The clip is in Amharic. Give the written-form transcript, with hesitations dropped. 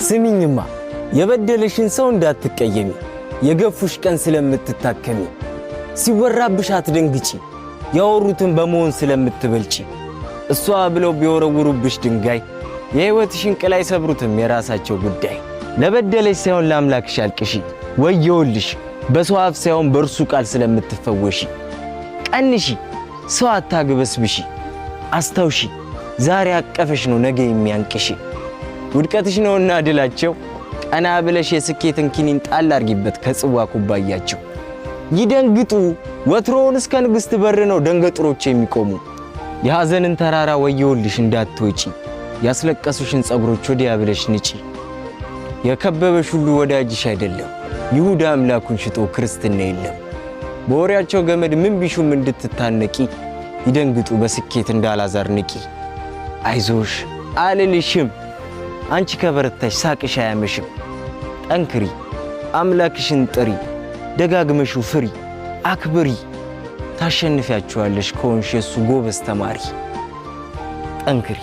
ስሚኝማ፣ የበደለሽን ሰው እንዳትቀየሚ፣ የገፉሽ ቀን ስለምትታከሚ፣ ሲወራብሽ አትደንግጪ፣ ያወሩትን በመሆን ስለምትበልጪ፣ እሷ ብለው ቢወረውሩብሽ ድንጋይ የሕይወትሽን ቅል አይሰብሩትም የራሳቸው ጉዳይ። ለበደለሽ ሳይሆን ለአምላክሽ አልቅሺ፣ ወየውልሽ በሰው አፍ ሳይሆን በእርሱ ቃል ስለምትፈወሺ። ቀንሺ፣ ሰው አታግበስብሺ፣ አስታውሺ ዛሬ አቀፈሽ ነው ነገ የሚያንቅሽ። ውድቀትሽ ነውና ድላቸው፣ ቀና ብለሽ የስኬትን ኪኒን ጣል አርጊበት ከጽዋ ኩባያቸው። ይደንግጡ፣ ወትሮውን እስከ ንግሥት በር ነው ደንገጥሮች የሚቆሙ። የሐዘንን ተራራ ወየውልሽ እንዳትወጪ፣ ያስለቀሱሽን ጸጉሮች ወዲያ ብለሽ ንጪ። የከበበሽ ሁሉ ወዳጅሽ አይደለም፣ ይሁዳ አምላኩን ሽጦ ክርስትና የለም። በወሬያቸው ገመድ ምን ቢሹም እንድትታነቂ፣ ይደንግጡ በስኬት እንዳላዛር ንቂ። አይዞሽ አልልሽም፣ አንቺ ከበረታሽ ሳቅሽ አያመሽም። ጠንክሪ፣ አምላክሽን ጥሪ፣ ደጋግመሹ ፍሪ፣ አክብሪ፣ ታሸንፊያቸዋለሽ ከሆንሽ የሱ ጎበዝ ተማሪ። ጠንክሪ።